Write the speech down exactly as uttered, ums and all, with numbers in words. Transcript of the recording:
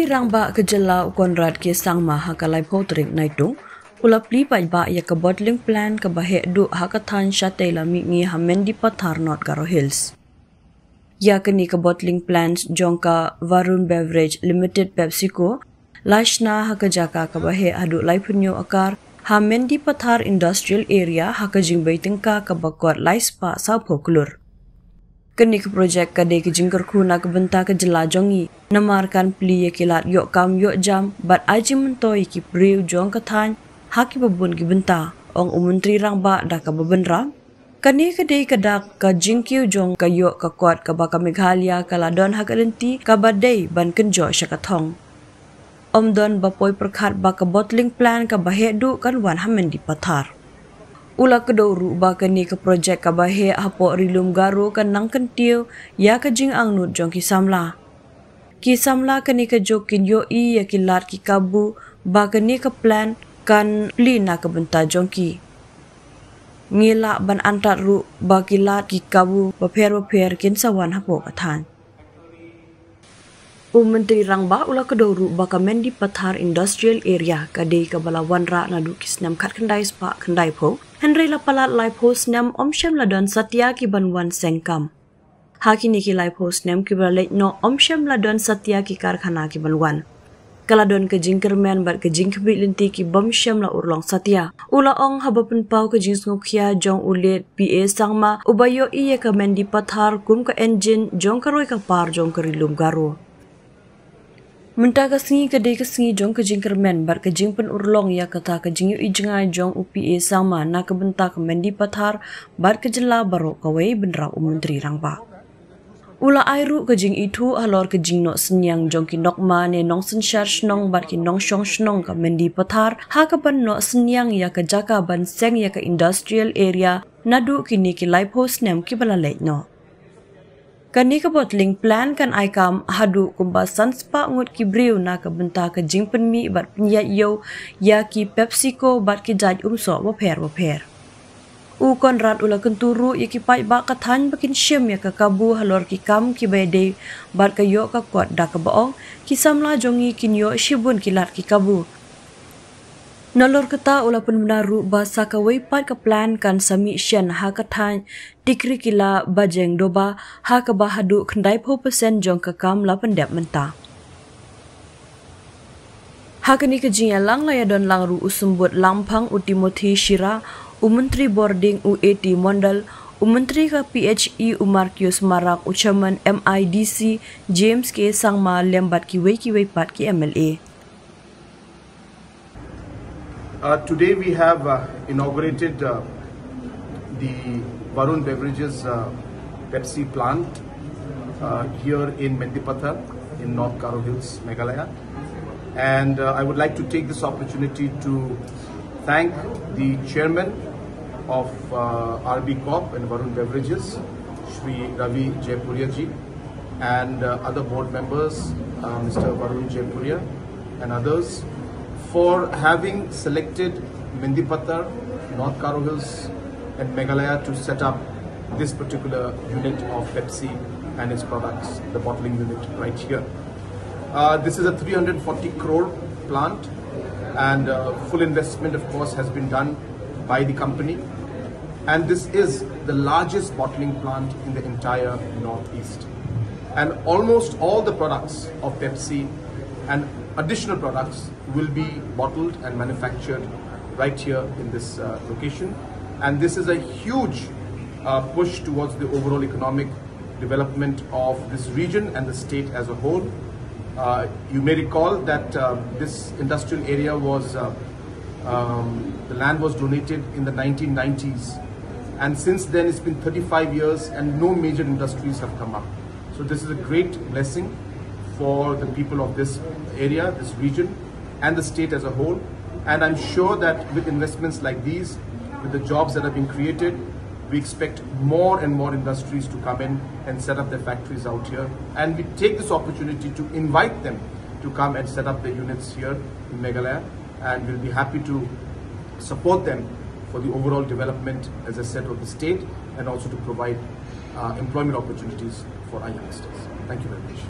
Rangbah ka jylla u Conrad K Sangma ha ka laiphew tarik Naitung u la plie paidbah ïa ka bottling plant kaba heh duh ha ka thaiñ shatei la mihngi ha Mendipathar, North Garo Hills. Ïa kane ka bottling plant jong ka Varun Beverage Limited, PepsiCo, la shna ha ka jaka kaba heh haduh laiphew hynñiew akar ha Mendipathar Industrial Area ha ka jingbei tyngka kaba kot lai spah sawphew klur. Kane ka projek ka dei ka jingkyrkhu na ka bynta ka jylla jong ngi namar kan plie ïa ki lad ïoh kam ïoh jam bad ai jingmyntoi ïa ki briew jong ka thaiñ ha kiba bun ki bynta, ong u Myntri Rangbah da kaba bynrap. Kane ka dei ka dak ka jingkiew jong ka ïoh ka kot kaba ka Meghalaya ka la don ha ka lynti kaba dei ban kynjoh sha ka thong. Ym don ba poi pyrkhat ba ka bottling plant kaba heh duh kan wan ha Mendipathar. U la kdew ruh ba kane ka projek kaba heh hapoh Ri Lum Garo kan nang kyntiew ïa ka jingangnud jong ki samla. Ki samla kane ka juk kin ïohi ïa ki lad ki kabu ba kane ka plant kan plie na ka bynta jong ki. Ngi lah ban antad ruh ba ki lad ki kabu bapher bapher kin sa wan hapoh ka thaiñ. U Myntri Rangbah u la kdew ruh ba ka Mendipathar Industrial Area ka dei kaba la wanrah naduh ki snem khatkhyndai spah khyndaiphew, hynrei la palat laiphew snem ym shym la don satia ki ban wan seng kam. Ha kine ki laiphew snem kiba la leit noh ym shym la don satia ki karkhana ki ban wan. Ka la don ka jingkyrmen bad ka jingkhmih lynti ki bym shym la urlong satia. U la ong haba pynpaw ka jingsngewkhia jong u late P A Sangma uba ïohi ïa ka Mendipathar kum ka engine jong ka roi ka par jong ka Ri Lum Garo. Mynta ka sngi ka dei ka sngi jong ka jingkyrmen bad ka jingpynurlong ïa kata ka jingïohi jngai jong u P A Sangma na ka bynta ka Mendipathar bad ka jylla baroh kawei, bynrap u Myntri Rangbah. U la ai ruh ka jingithuh halor ka jingnoh synñiang jong ki nongma ne nongsynshar shnong bad ki nongshong shnong ka Mendipathar ha kaban noh synñiang ïa ka jaka ban seng ïa ka industrial area naduh kine ki laiphew snem kiba la leit noh. Kane ka bottling plant kan ai kam haduh kumba san spah ngut ki briew na ka bynta ka jingpynmih bad pynïaid ïew ïa ki PepsiCo bad ki jait umsoh bapher bapher. U Conrad u la kyntu ruh ïa ki paidbah ka thaiñ ba kin shim ïa ka kabu halor ki kam kiba ïadei bad ka ïoh ka kot da kaba ong ki samla jong ngi kin ïoh shibun ki lad ki kabu. Nalor kata u la pynbna ruh ba sa kawei pat ka plant kan sa mih shen ha ka thaiñ Tikrikilla Bajeng Doba ha kaba haduh khyndaiphew percent jong ka kam la pyndep mynta. Ha kane ka jingïalang la ïadon lang ruh u Symbud Langphang u Timothy Shira, u Myntri Bording u A T Mondal, u Myntri ka P H E u Marcuise Marak, u Chairman M I D C James K Sangma lem bad kiwei kiwei pat ki M L A. Uh, today we have uh, inaugurated uh, the Varun Beverages uh, Pepsi plant uh, here in Mendipathar in North Garo Hills, Meghalaya. And uh, I would like to take this opportunity to thank the chairman of uh, R B Corp and Varun Beverages, Shri Ravi Jaipuria ji, and uh, other board members, uh, Mister Varun Jaipuria and others, for having selected Mendipathar, North Garo Hills, and Meghalaya to set up this particular unit of Pepsi and its products, the bottling unit right here. Uh, this is a three hundred forty crore plant, and uh, full investment, of course, has been done by the company. And this is the largest bottling plant in the entire Northeast. And almost all the products of Pepsi and additional products will be bottled and manufactured right here in this uh, location. And this is a huge uh, push towards the overall economic development of this region and the state as a whole. Uh, you may recall that uh, this industrial area was, uh, um, the land was donated in the nineteen nineties. And since then, it's been thirty-five years and no major industries have come up. So this is a great blessing for the people of this area, this region, and the state as a whole. And I'm sure that with investments like these, with the jobs that have been created, we expect more and more industries to come in and set up their factories out here. And we take this opportunity to invite them to come and set up their units here in Meghalaya. And we'll be happy to support them for the overall development, as I said, of the state, and also to provide uh, employment opportunities for our youngsters. Thank you very much.